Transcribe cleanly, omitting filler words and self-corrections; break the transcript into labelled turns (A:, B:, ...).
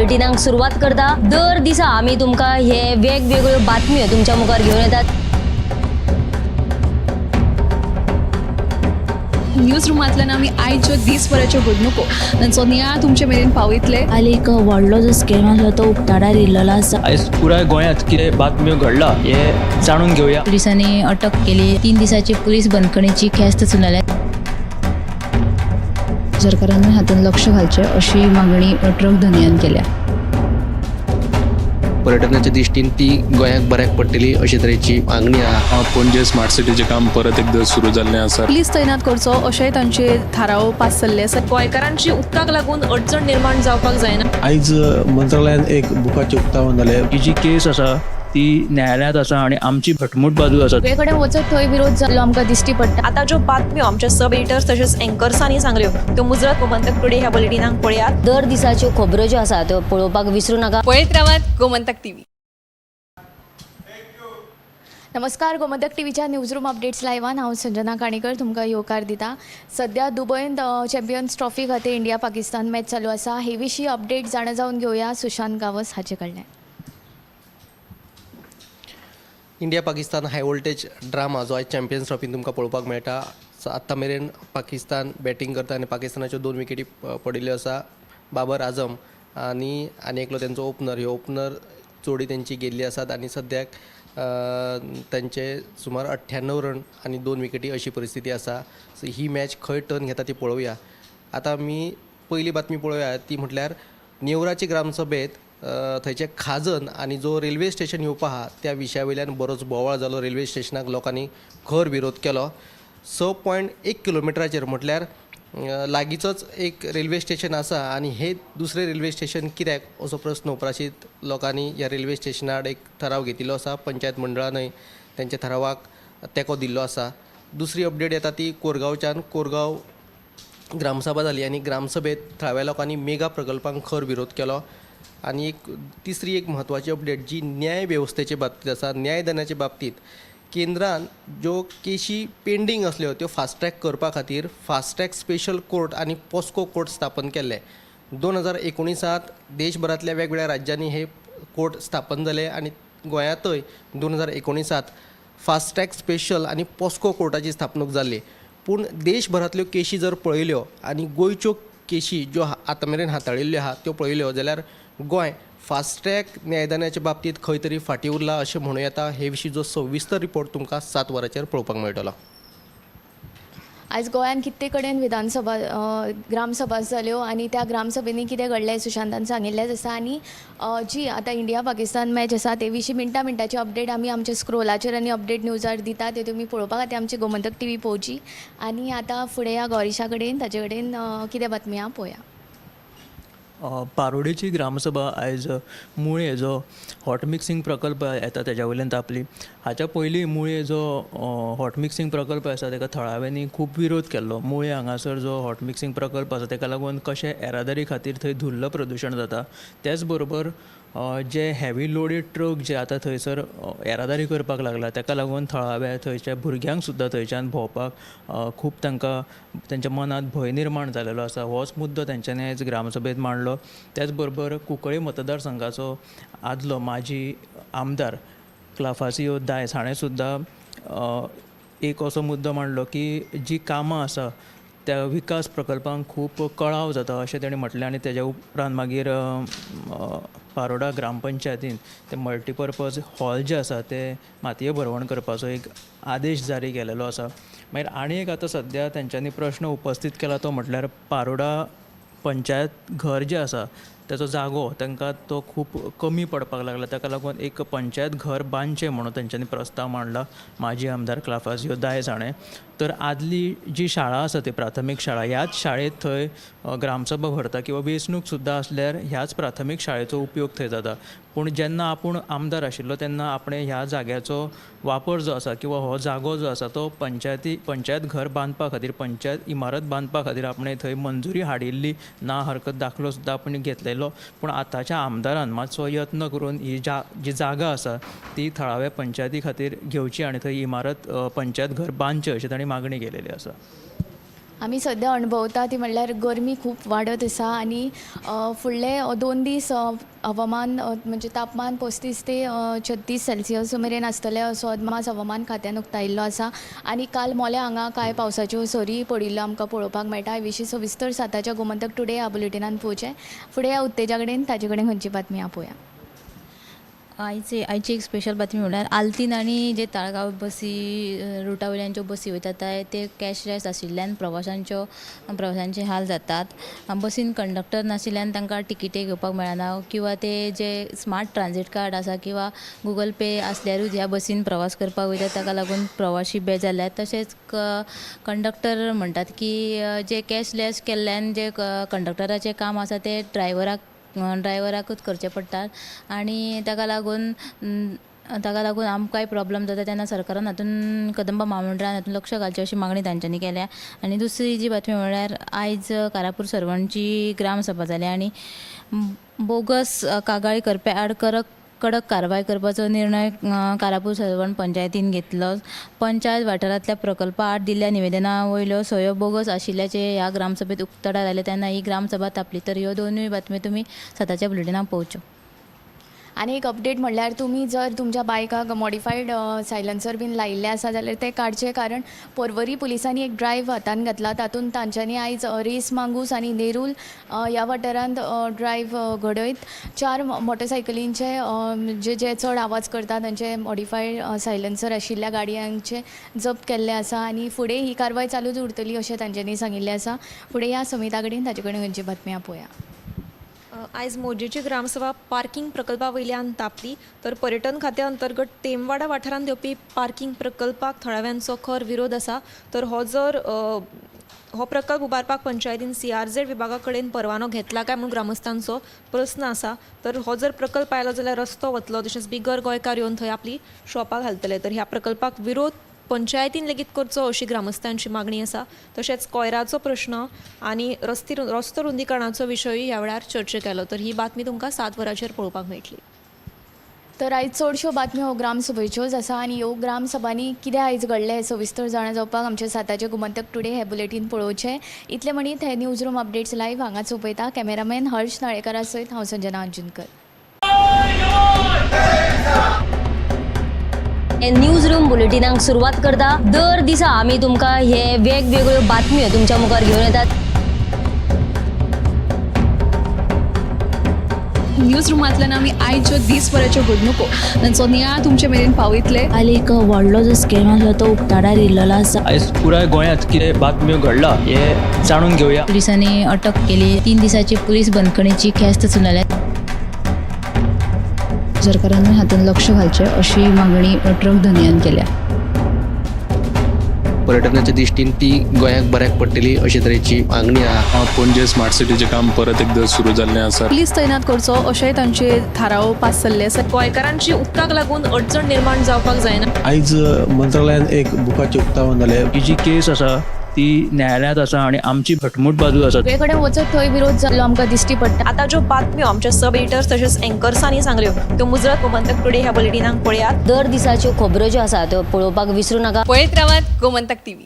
A: बुलेटिनाक सुरवात करता. दर दिसा आमी तुमकां हे वेगवेगळ्यो बातम्यो तुमच्या मुखार घेवन येतात.
B: न्यूज रुमांतल्यान आमी आयज ज्यो दीसभराच्यो घडणुको तांचो नियाळ तुमचे मेरेन पावयतले.
C: काल एक व्हडलो जो स्कॅम आसलो तो उक्ताडार येयल्लो आसा.
D: आयज पुराय गोंयांत कितें बातम्यो घडला हें जाणून घेवया.
E: पुलिसांनी अटक केली. 3 दिसाची पुलीस बंदखणीची ख्यास्त सुनायल्या.
F: सरकारान हातूंत लक्ष घालचें अशी मागणी ट्रक धनयान केल्या.
G: पर्यटनाच्या दृश्टीन ती गोंयाक बऱ्याक पडटली अशे तरेची मागणी आहा.
H: पणजे स्मार्ट सिटीचें काम परत एकदां सुरू जाल्लें आसा.
B: पुलीस तैनात करचो अशेंय तांचे थाराव पास जाल्ले आसा.
I: गोंयकारांची उदकाक लागून अडचण निर्माण जावपाक जायना.
J: आयज मंत्रालयान एक बुकाचें उक्तावण जालें.
D: ही जी केस आसा ती न्यायालयांत आसा आनी आमची घटमूट बाजू आसा.
E: सगळे कडेन वचत थंय विरोध जाल्लो आमकां दिश्टी पडटा.
I: आतां ज्यो बातम्यो आमच्या सब एडिटर्स तशेंच एंकर्सांनी सांगल्यो त्यो मुजरत गोमंतक टुडे ह्या बुलेटिनाक पळयात.
A: दर दिसाच्यो खबरो ज्यो आसा त्यो पळोवपाक विसरू नाका.
B: पळयत रावात गोमंतक टीव्ही.
E: नमस्कार, गोमंतक टीव्हीच्या न्यूज रूम अपडेट्स लायव्हान हांव संजना काणेकर तुमकां येवकार दिता. सध्या दुबयंत चॅम्पियन्स ट्रॉफी खातीर इंडिया पाकिस्तान मॅच चालू आसा. हे विशीं अपडेट जाणा जावन घेवया सुशांत गांवस हाचे कडल्यान.
G: India Pakistan high voltage drama जो आयज चॅम्पियन्स ट्रॉफीन तुमकां पळोवपाक मेळटा. आतां मेरेन पाकिस्तान बॅटींग करता आनी पाकिस्तानाच्यो 2 विकेटी पडिल्ल्यो आसा. बाबर आझम आनी आनी एकलो तेंचो ओपनर, ह्यो ओपनर जोडी तेंची गेल्ली आसात आनी सद्याक तेंचे सुमार 98 रन आनी 2 विकेटी अशी परिस्थिती आसा. सो ही मॅच खंय टर्न घेता ती पळोवया. आतां आमी पयली बातमी पळोवया ती म्हटल्यार नेवराचे ग्रामसभेंत थंयचें खाजन आनी जो रेल्वे स्टेशन येवपा आहा त्या विशया वयल्यान बरोच बोवाळ जालो. रेल्वे स्टेशनाक लोकांनी खर विरोध केलो. 6.1 किलोमिटराचेर म्हटल्यार लागींचोच एक रेल्वे स्टेशन आसा आनी हे दुसरें रेल्वे स्टेशन कित्याक असो प्रस्न उप्राशीत लोकांनी ह्या रेल्वे स्टेशना आड एक थाराव घेतिल्लो आसा. पंचायत मंडळानय तेंच्या थारावाक तेंको दिल्लो आसा. दुसरी अपडेट येता ती कोरगांवच्यान. कोरगांव ग्रामसभा जाली आनी ग्रामसभेंत थळाव्या लोकांनी मेगा प्रकल्पांक खर विरोध केलो. आनी एक तिसरी एक म्हत्वाची अपडेट जी न्याय वेवस्थेचे बाबतींत आसा. न्यायदानाचे बाबतींत केंद्रान ज्यो केशी पेंडींग आसल्यो त्यो फास्ट ट्रॅक करपा खातीर फास्ट ट्रॅक स्पेशल कोर्ट आनी पॉस्को कोर्ट स्थापन केल्ले. 2019 देशभरांतल्या वेगवेगळ्या राज्यांनी हे कोर्ट स्थापन जाले आनी गोंयांतय 2019 फास्ट ट्रॅक स्पेशल आनी पॉस्को कोर्टाची स्थापणूक जाल्ली. पूण देशभरांतल्यो केशी जर पळयल्यो आनी गोंयच्यो केशी ज्यो आतां मेरेन हाताळिल्ल्यो आहा त्यो पळयल्यो जाल्यार गोंय फास्ट ट्रॅक न्यायदानाच्या बाबतींत खंय तरी फाटीं उरलां अशें म्हणूं येता. हे विशीं जो सविस्तर रिपोर्ट तुमकां 7 वरांचेर पळोवपाक मेळटलो.
E: आयज गोंयांत कितले कडेन विधानसभा ग्रामसभा जाल्यो आनी त्या ग्रामसभेंनी कितें घडलें सुशांतान सांगिल्लेंच आसा. आनी जी आतां इंडिया पाकिस्तान मॅच आसा ते विशीं मिनटां मिनटाची अपडेट आमी आमच्या स्क्रोलाचेर आनी अपडेट न्यूजार दिता, ते तुमी पळोवपा खातीर आमची गोमंतक टीव्ही पळोवची. आनी आतां फुडें ह्या गौरीशा कडेन ताचे कडेन कितें बातमी आहा पळोवया.
D: पारोडेची ग्रामसभा आयज मुळे जो हॉट मिक्सिंग प्रकल्प येता तेज्या वयल्यान तापली. हाच्या पयलीं मुळे जो हॉट मिक्सिंग प्रकल्प आसा तेका थळाव्यांनी खूब विरोध केल्लो. मुळे हांगासर जो हॉट मिक्सिंग प्रकल्प आसा तेका लागून कशें येरादारी खातीर थंय धुल्ल प्रदुशण जाता, तेच बरोबर जे हेवी लोडेड ट्रक जे आतां थंयसर येरादारी करपाक लागला तेका लागून थळाव्या थंयच्या भुरग्यांक सुद्दां थंयच्यान भोंवपाक खूब तांकां तेंच्या मनांत भंय निर्माण जालेलो आसा. होच मुद्दो तेंच्यांनी आयज ग्रामसभेंत मांडलो. त्याच बरोबर कुंकळी मतदारसंघाचो आदलो माजी आमदार क्लाफासियो दायस हाणें सुद्दां एक असो मुद्दो मांडलो की जी कामां आसा त्या विकास प्रकल्पांक खूब कळाव जाता अशें तेणें म्हटलें. आनी तेज्या उपरांत मागीर पारोडा ग्रामपंचायतीन ते मल्टीपर्पज हॉल जे आसा ते मातये भरवण करपाचो एक आदेश जारी केलेलो आसा. मागीर आनी एक आतां सद्या तेंच्यांनी प्रश्न उपस्थीत केला तो म्हटल्यार पारोडा पंचायत घर जें आसा तेचो जागो तांकां तो खूब कमी पडपाक लागला, ताका लागून एक पंचायत घर बांदचें म्हणून तेंच्यांनी प्रस्ताव मांडला माजी आमदार क्लाफासियो दायज हाणें. तर आदली जी शाळा आसा ती प्राथमीक शाळा, ह्याच शाळेंत थंय ग्रामसभा भरता किंवा वेंचणूक सुद्दां आसल्यार ह्याच प्राथमीक शाळेचो उपयोग थंय जाता. पूण जेन्ना आपूण आमदार आशिल्लो तेन्ना आपणें ह्या जाग्याचो वापर जो आसा किंवा हो जागो जो आसा तो पंचायत घर बांदपा खातीर, पंचायत इमारत बांदपा खातीर आपणें थंय मंजुरी हाडिल्ली, ना हरकत दाखलो सुद्दां आपणें घेतलेलो. पूण आतांच्या आमदारान मातसो यत्न करून ही जी जागा आसा ती थळाव्या पंचायती खातीर घेवची आनी थंय इमारत पंचायत घर बांदचें अशें तांणी मागणी केलेली आसा.
E: आमी सद्या अणभवता ती म्हणल्यार गरमी खूब वाडत आसा आनी फुडले 2 दीस हवामान म्हणजे तापमान 35 ते 36 सेल्सियस मेरेन आसतलें असो अदमास हवामान खात्यान उक्तायिल्लो आसा. आनी काल मोल्या हांगा कांय पावसाच्यो सरी पडिल्ल्यो आमकां पळोवपाक मेळटा. हे विशीं सविस्तर 7च्या गोमंतक टुडे ह्या बुलेटिनान पळोवचें. फुडें ह्या उत्तेजा कडेन ताजे कडेन खंयची बातमी पळोवया.
C: आयची एक स्पेशल बातमी म्हणल्यार आल्तीन आनी जे ताळगांव बसी रुटा वयल्यान ज्यो बसी वयतात ते कॅशलेस आशिल्ल्यान प्रवाशांचे हाल जातात. बसीन कंडक्टर नाशिल्ल्यान तांकां तिकेटी घेवपाक मेळना किंवा ते जे स्मार्ट ट्रान्जीट कार्ड आसा किंवा गुगल पे आसल्यारूच ह्या बसीन प्रवास करपाक वयतात, ताका लागून प्रवाशी बेजारल्यात. तशेंच कंडक्टर म्हणटात की जे कॅशलेस केल्ल्यान जे कंडक्टराचें काम आसा तें ड्रायव्हराकूच करचें पडटा आनी ताका लागून आमकांय प्रॉब्लम जाता. तेन्ना सरकारान हातून कदंबा म्हामंडळान हातून लक्ष घालचें अशी मागणी तांच्यांनी केल्या. आनी दुसरी जी बातमी म्हणल्यार आयज कारापूर सरवणची ग्रामसभा जाली आनी बोगस कागाळी करप्या आड कडक कारवाय करपाचो निर्णय कारापूर सरवण पंचायतीन घेतलो. पंचायत वाठारांतल्या प्रकल्पा आड दिल्ल्या निवेदना वयल्यो सयो बोगस आशिल्ल्याचें ह्या ग्रामसभेत उक्ताडार आयलें तेन्ना ही ग्रामसभा तापली. तर ह्यो दोनूय बातम्यो तुमी 7च्या बुलेटिनाक पळोवच्यो.
E: आनी एक अपडेट म्हणल्यार तुमी जर तुमच्या बायकाक मॉडिफायड सायलन्सर बीन लायिल्ले आसा जाल्यार ते काडचे, कारण पर्वरी पुलिसांनी एक ड्रायव्ह हातान घातला. तातूंत तांच्यांनी आयज रेस मांगूस आनी नेरूल ह्या वाठारांत ड्रायव्ह घडयत 4 मोटरसायकलींचे जे जे चड आवाज करता तांचे मॉडिफायड सायलन्सर आशिल्ल्या गाडयांचे जप्त केल्ले आसा आनी फुडें ही कारवाय चालूच उरतली अशें तांच्यांनी सांगिल्लें आसा. फुडें ह्या समिता कडेन ताचे कडेन खंयची बातमी पळोवया.
I: आयज मोजेची ग्रामसभा पार्किंग प्रकल्पा वयल्यान तापली. तर पर्यटन खात्या अंतर्गत तेमवाडा वाठारांत येवपी पार्किंग प्रकल्पाक थळाव्यांचो खर विरोध आसा. तर हो जर हो प्रकल्प उबारपाक पंचायतीन CRZ विभागा कडेन परवानो घेतला काय म्हूण ग्रामस्थांचो प्रस्न आसा. तर हो जर प्रकल्प आयलो जाल्यार रस्तो वतलो, तशेंच बिगर गोंयकार येवन थंय आपली शॉपां घालतले. तर ह्या प्रकल्पाक विरोध पंचायतीन लेगीत करचो अशी ग्रामस्थांची मागणी आसा. तशेंच कोयराचो प्रश्न आनी रस्तो रुंदीकरणाचो विशयूय ह्या वेळार चर्चेक आयलो. तर ही बातमी तुमकां 7 वरांचेर पळोवपाक मेळटली.
E: तर आयज चडश्यो बातम्यो हो ग्रामसभेच्योच आसा आनी ह्यो ग्रामसभांनी कितें आयज घडलें हें सविस्तर जाणा जावपाक आमचे 7चे गोमंतक टुडे हे बुलेटीन पळोवचें. इतलें म्हणीत हे न्यूज रूम अपडेट्स लायव्ह हांगाच सोंपयता. कॅमेरामॅन हर्ष नाळेकरा सयत हांव संजना अंजुनकर.
A: न्यूज रूम बुलेटिनाक सुरवात करता. दर दिसा आमी तुमकां हे वेगवेगळ्यो बातम्यो तुमच्या मुखार घेवन येतात.
B: न्यूज रुमांतल्यान आमी आयच्यो दीसभराच्यो घडणुको तांचो नियाळ तुमचे मेरेन पावयतले.
C: काल एक व्हडलो जो स्कॅम आसलो तो उक्ताडार येयल्लो आसा.
D: आयज पुराय गोंयांत कितें बातम्यो घडला हें जाणून घेवया.
C: पुलिसांनी अटक केली. 3 दिसाची पुलीस बंदखणीची ख्यास्त सुनायल्या.
F: सरकारान हातून लक्ष घालचें अशी मागणी ट्रक धनयान केल्या.
G: पर्यटनाच्या दृश्टीन ती गोंयाक बऱ्याक पडटली अशे तरेची मागणी आहा.
H: पणजे स्मार्ट सिटीचें काम परत एकदां सुरू जाल्लें आसा.
B: पुलीस तैनात करचो अशेंय तांचे थाराव पास जाल्ले आसा.
I: गोंयकारांची उदकाक लागून अडचण निर्माण जावपाक जायना.
J: आयज मंत्रालयान एक बुकाचें उक्तावण जालें.
D: ही जी केस आसा ती न्यायालयांत आसा आनी आमची घटमूट बाजू आसा.
E: सगळे कडेन वचत थंय विरोध जाल्लो आमकां दिश्टी पडटा.
I: आतां ज्यो बातम्यो आमच्या सब एडिटर्स तशेंच एंकर्सांनी सांगल्यो त्यो मुजरत गोमंतक टुडे ह्या बुलेटिनाक पळयात.
A: दर दिसाच्यो खबरो ज्यो आसा त्यो पळोवपाक विसरूं नाका.
B: पळयत रावात गोमंतक टीव्ही.